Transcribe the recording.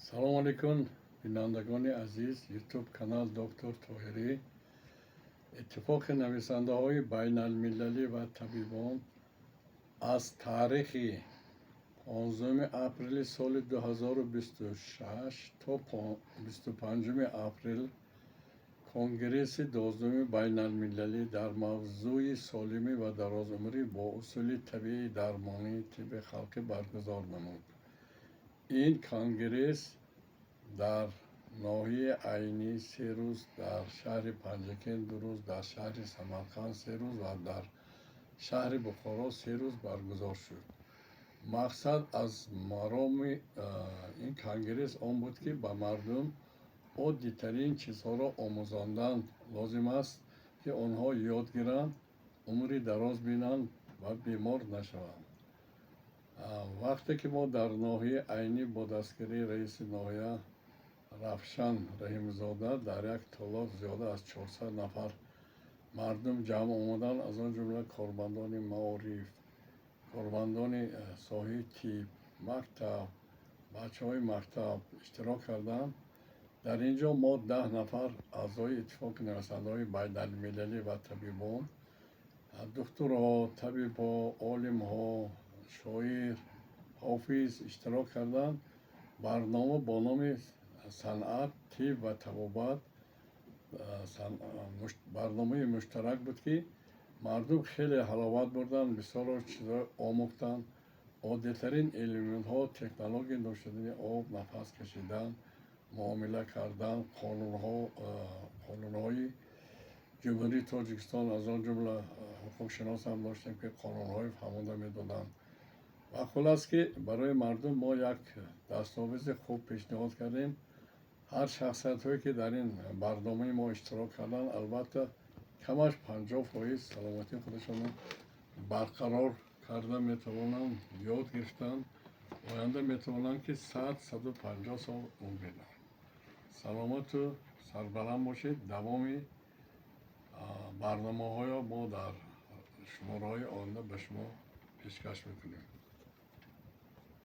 Салому алейкум, бинандагони азиз. Ютуб канал Доктор Тоҳирӣ. Иттифоқи нависандаҳои байналмилалӣ ва табибон аз таърихи 15 апрели соли 2026 то 25 апрел Конгресси 12-уми байналмилалӣ дар мавзӯи солимӣ ва дарозумрӣ бо усули табиии дармонии тибби халқӣ баргузор намуд. Ин конгресс дар ноҳияи Айнӣ 3 рӯз, дар шаҳри Панҷакент 2 рӯз, дар шаҳри Самарқанд 3 рӯз ва дар шаҳри Бухоро 3 рӯз баргузор шуд. Мақсад аз мароми ин конгресс он буд, ки ба мардум оддитарин чизҳоро омӯзондан лозим аст, ки онҳо ёд гиранд, умри дароз бинанд ва бемор нашаванд. Вақте ки мо дар ноҳияи Айнӣ бо дастгирии раиси ноҳия Равшан Раҳимзода дар як толор зиёда аз 400 нафар мардум ҷамъ омаданд, аз он ҷумла кормандони маориф, кормандони соҳаи тиб, мактаб, бачаҳои мактаб иштирок карданд. Дар ин ҷо мо 10 нафар аъзои Иттифоқи нависандаҳои байналмилалӣ ва табибон, духтурҳо, табибҳо, олимҳо, шоир, ҳофиз иштирок карданд. Барнома бо номи «Санъат, тиб ва табобат» барномаи муштарак буд, ки мардум хеле ҳаловат бурданд, бисёро чизҳо омӯхтанд. Оддитарин элементҳо, технологияи нӯшидани об, нафас кашидан, муомила кардан, қонунҳо, қонунҳои Ҷумҳурии Тоҷикистон, аз он ҷумла ҳуқуқшиносам доштем, ки қонунҳои фаҳмонда медоданд. Ва хулас, ки барои мардум мо як дастовези хуб пешниҳод кардем. Ҳар шахсиятҳое, ки дар ин барномаи мо иштирок карданд, албатта, камаш 50% саломатии худашонро барқарор карда метавонанд, ёд гирифтанд, оянда метавонанд, ки 100, 150 сол умр бинанд. Саломату сарбаланд бошед. Давоми барномаҳоро мо дар шумораҳои оянда ба шумо пешкаш мекунем.